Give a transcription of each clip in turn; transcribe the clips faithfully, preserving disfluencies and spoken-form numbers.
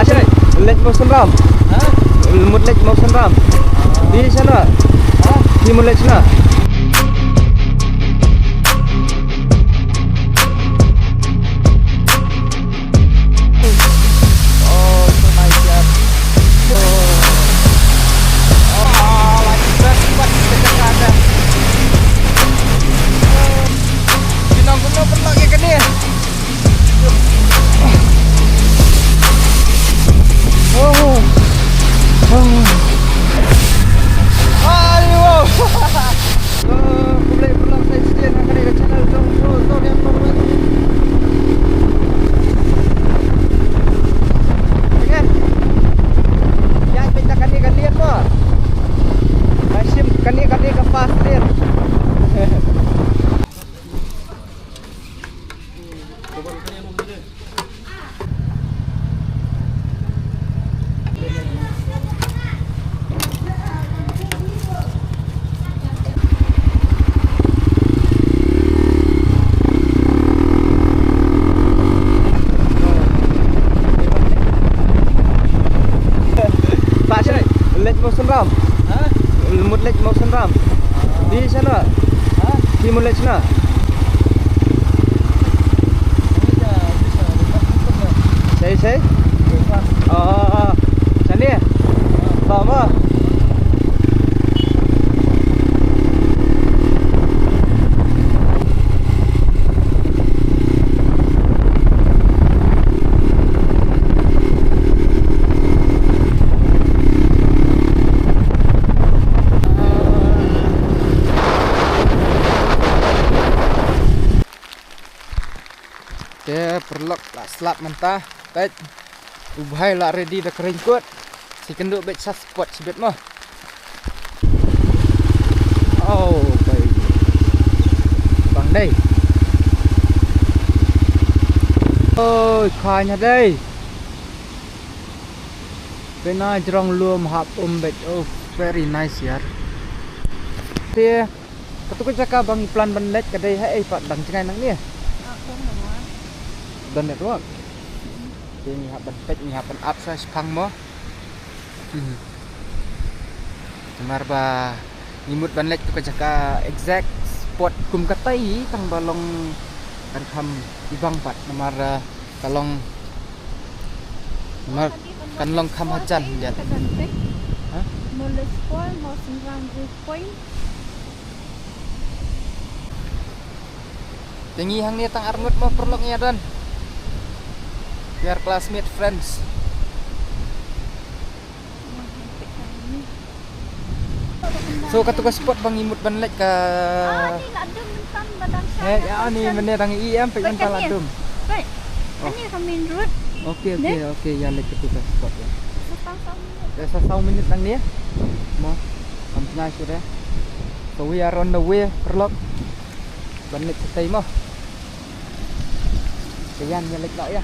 Chai, leit Mawsynram. Ha? Mut leit Mawsynram. Di sana. Ha? Di mut leit sana. Oh, so nice, yeah. Oh. Oh, like the best spot in Jakarta. Ki nong kumno pynlong ïa kane. Oh. Oh. Ayo. Oh, khublei pynlong sa shisien ha kane ka channel jong Bro Zorian Morwan. Ïa peit da kane ka liat mo. Ka shim kane, kane ka fast lane. Ba shai, leit Mawsynram. Ha? Mut leit Mawsynram. Di sana. Ha? Di mut leit sana. Shai, shai. Oh, oh, oh. Shane. Ba ma. Te paralok la slap mynta. Peit. U bhai la ready da ka raincoat. Shi kynduh beit sa spot shibit mo. Oh, bhai. Bang dei. Oi, kha ïa dei. Pynai jrong lum hap um beit. Oh, very nice yaar. Te Katu ka jaka ba ngi plan ban leit ka dei haei pat, dang jngai nangne? Ah, dang network. Dang network. Te ngi hap ban peit, ngi hap ban ap sa shiphang mo. Hmm. Namar ba ngi mut ban leit tu ka jaka exact spot kum katai tang ba long kan kham ibang pat namar, ah, ka long namar kan long kham hajan jan. Ha? Knowledge Point, Mawsynram View Point. Te ngi hangne tang arngut mo paralok ngi ïa don. We are classmate friends. So katu ka spot ba ngi mut ban leit ka. Ah, ni la dum mynta ba dang. Eh, ïa ni mynne dang i em peit mynta la dum. Peit. Oh. Ani ka main road. Okay, okay, okay, ïa leit katu ka spot ïa. Sa saw minit. Ïa sa saw minit nangne. Mo. Am tnga shu de. So we are on the way, paralok. Ban leit shatei mo. Te ïa ngi leit noh ïa.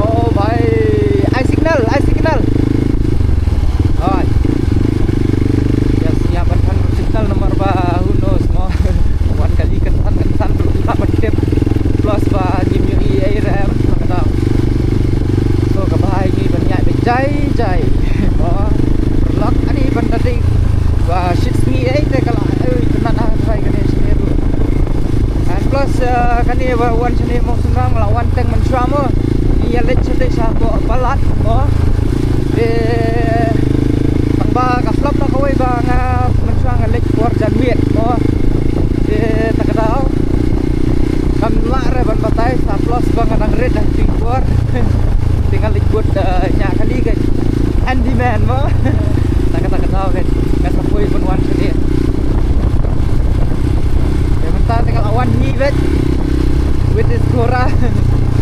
Oh bhai, ai signal, ai signal. Oi. Ïa sngap ban than signal namar ba who knows mo. Wan kali kan than kan than ruh lah ban tip. Plus ba ngim ïohi ei rem. So ka bhai ngi ban ïaid beit jai jai. Mo. Paralok ani ban da dei. Ba shit sngi ei te ka la, eh, kane shane ruh. And plus, eh, kane ba wan shane Mawsynram la wan teng mynshuwa mo. Ngi ïa leit shatei sha hapoh Balat mo. Te tang ba ka flop ba kawei ba nga mynshuwa nga leit por janmiet mo. Te ta ka daw kam lah re ban batai sa plus ba nga dang rit ha jingpor. Te nga leit kut, eh, ïa kali ka handyman mo. Ta ka, ta ka daw ka, ka sa poi ban wan shane. Te mynta te nga la wan hi beit with this Cora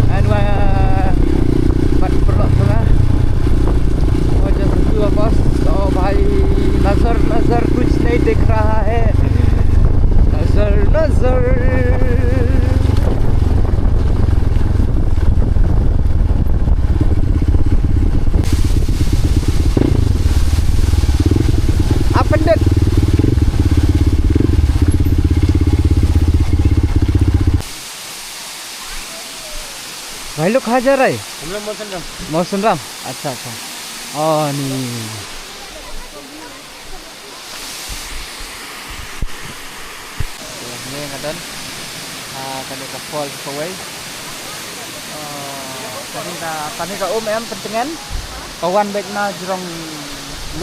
and wa bad paralok jong nga. Oh, just two of us. Oh bhai, nazar nazar kuch nahi dikh raha hai. Nazar Nazar. Apendit. Bhai, lok hajar ai? Hum log Mawsynram. Mawsynram. Acha, acha. Oh, ni. Te hangne nga don ha kane ka falls kawei. Ah, kane ka, kane ka um em, pyntngen. Ka wan beit na jrong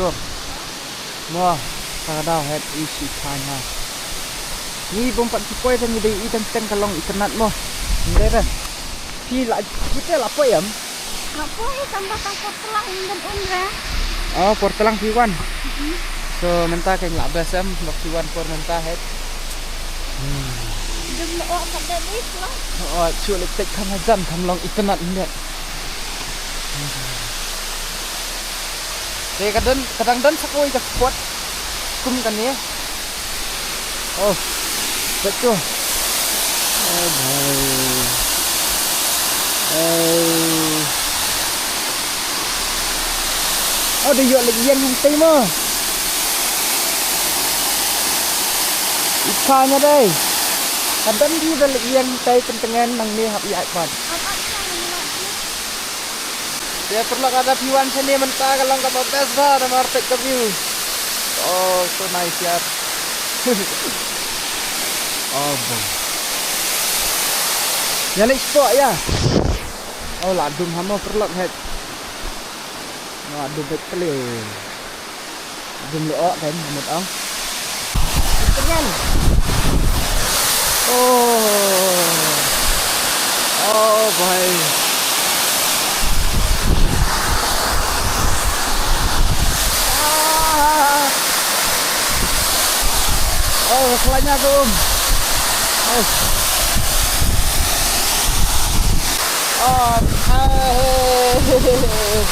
lur. Mo, ka daw het i shi khan ha. Ngi bym pat ki poi te ngi dei i teng teng ka long itynnat mo. Ngi dei re. Phi la, phi te la poi em? Nga poi tang ba tang por tlang ngin um re. Oh, por tlang phi wan. So mynta kein la best em, ba phi wan por mynta het. Hmm. Dum lo ok ka dei di lo. Oh, shu leit peit kham hajan kham long itynnat ndet. Te ka don, ka dang don sa kawei ka spot kum kane. Oh, peit to. Oh, bhai. Oh. Oh, da ïoh leit ïeng hangtei mo. Ïa nga dei. Ka don di da leit ïeng hangtei, pyntngen nangne hap ïaid pat. Te paralok, lada phi wan shane mynta ka long kaba best bha namar peit ka view. Oh, so nice yaar. Oh, bro. Ïa leit spot ïa. Oh, la dum ha mo paralok het. La dum beit kali. Dum lo ok kan, mut ong. Ito yan. Oh. Oh, bhai. Ah. Oh, khlaiñ ïa ka um. Oh. Oh, ah, hey.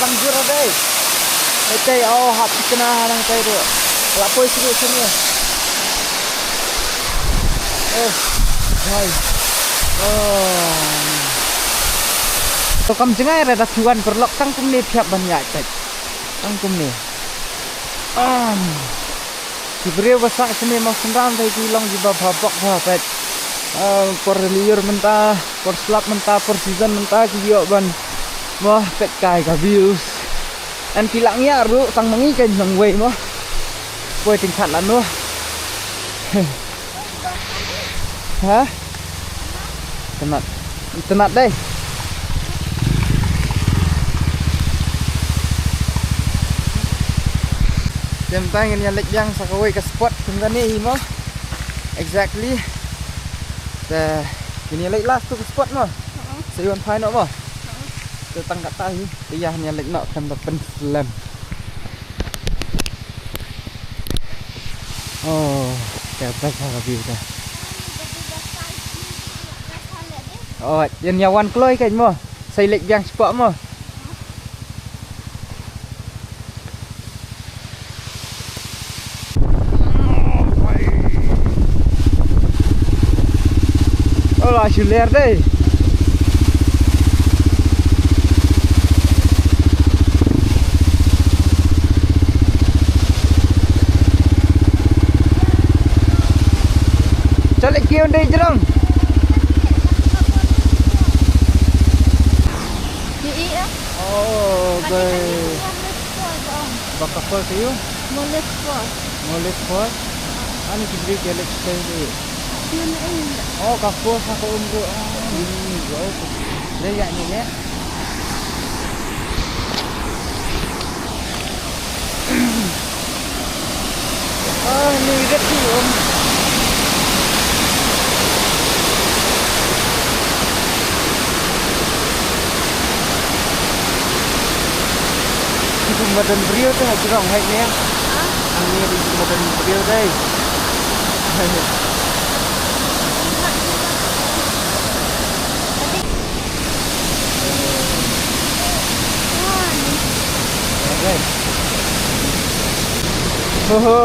Bang jur dei. Ete, oh, hap tikna nang tai ruh. La poi sini sini. Eh, hai. Oh. To kam jngai re da phi wan paralok, tang kumne phi hap ban ïaid peit. Tang kumne. Ah. Ki briew ba sah shane Mawsynram te ki long kiba bha bok bha peit. Ah, por lyiur mynta, por slap mynta, por season mynta ki ïoh ban. Mo, peit kai ka views. Yn phi lah ngiah ruh tang ma ngi kein nang wei mo. Poi tyngkhat lano. Ha? Itynnat. Itynnat dei. Te mynta ngin ïa leit biang sa kawei ka spot kum kane hi mo. Exactly. Te ngin ïa leit last to ka spot mo. Sa ïa wan phai noh mo. Te tang kata hi. Te ïa ngin ïa leit noh khlem da pynslem. Oh, ka best ha ka view ka. Oh, ïa wan kloi kein mo. Sa ïa leit biang spot mo. Oh, la shu ler dei. Chale kiew dei jrong. Ki i eh. Oh, bai. Ba ka falls ïa u? Mole Falls. Mole Falls? Ani ki briew ki leit sha tai de. Ki ne eh. Oh, ka falls ha ka um ruh. Oh, ni, wow. Le ïa ni ne. Ah, ni ret ni um. Ki kum ba don briew te ha jrong hai ne. Ha? Ang ne di kum ba don briew dei. Oho.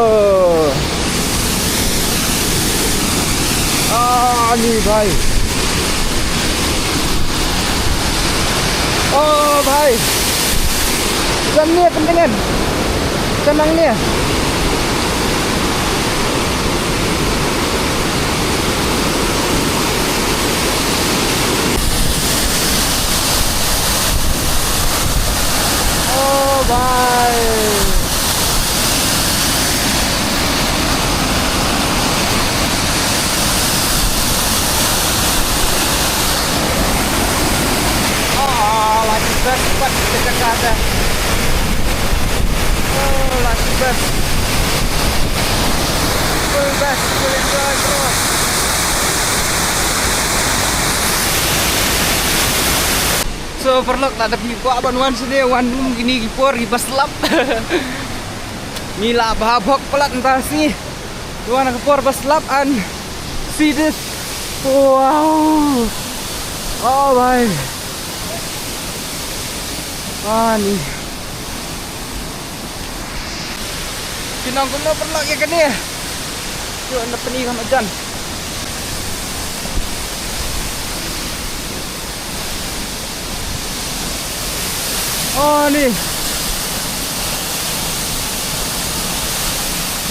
Ani bhai. Oh bhai. Jan ne pendengan. Jan nangne. Oh bhai. Ah, laju best pat kita kata. Oh, laju best. Full best, full enjoy terus. So paralok, lada phi kwah ban wan shane, wan kum kine ki por kiba slap. Ngi la bha bok palat mynta ka sngi. Wan ka por ba slap and see this. Wow. Oh bhai. Ani. Ki nang kumno paralok ïa kane. Ïoh na pyni ka marjan. Oh, ni.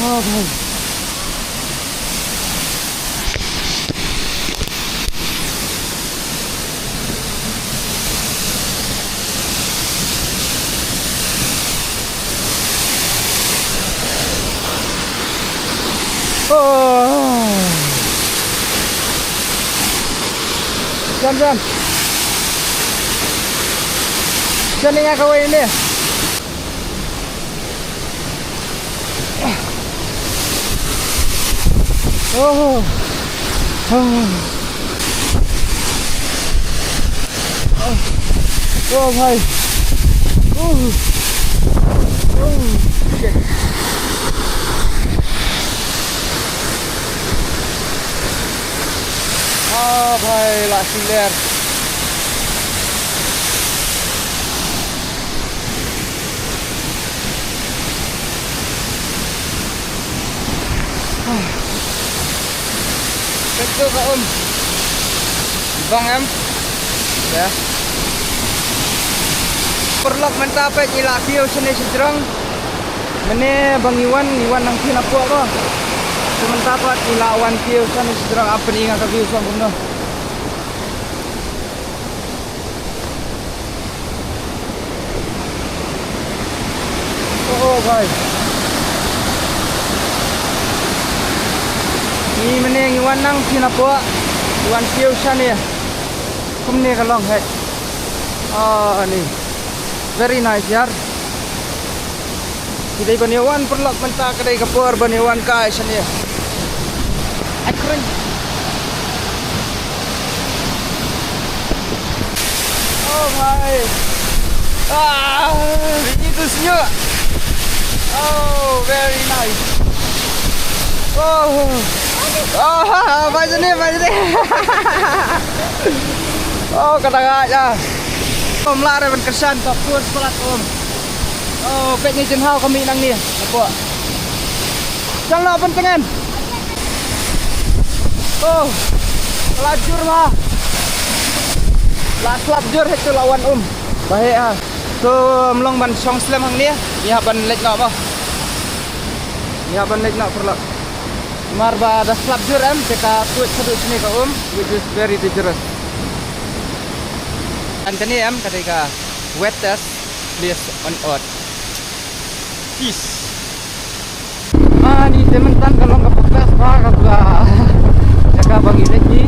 Oh, bhai. Oh. Jan, jan. Jan, ïa kawei ni. Oh. Oh. Oh, bhai. Oh. Oh, shit. Ah, bhai, la siler. Peit to ka um. Bang em. Ya. Paralok, mynta peit ngi la kiew shane shajrong. Mynne ba ngi wan, ngi wan nangtei napoh ba. Te mynta pat ngi la wan kiew shane shajrong, ap pyni nga ka view shong kumno. Oh, oh, bhai. Ngi mynne ngi wan nangtei napoh, ngi wan kiew shane. Kumne ka long hei. Ah, ni. Very nice, yaar. Ki dei ban ïa wan paralok, mynta ka dei ka por ban ïa wan kai shane. Ai kren. Oh, bhai. Ah, ini tu sejuk. Oh, very nice. Oh. Ah, bhai, sini, bhai, sini. Oh, kata ka aja. Om lah, ban kesan, tak pun sekolah, om. Oh, peit ne, jinghaw ka mih nangne. Napoh. Shang noh pyntengan. Oh. La jur ma. La slap jur, hei to la wan um. Ba hei ha. To, ym long ban shong slem hangne. Ngi hap ban leit noh mo. Ngi hap ban leit noh paralok. Namar ba da slap jur em, te ka tuid shaduh shane ka um, which is very dangerous. Kane em, ka dei ka wettest place on earth. Peace. Ani te mynta ka long ka best part ka jaka ba ngi leit hi.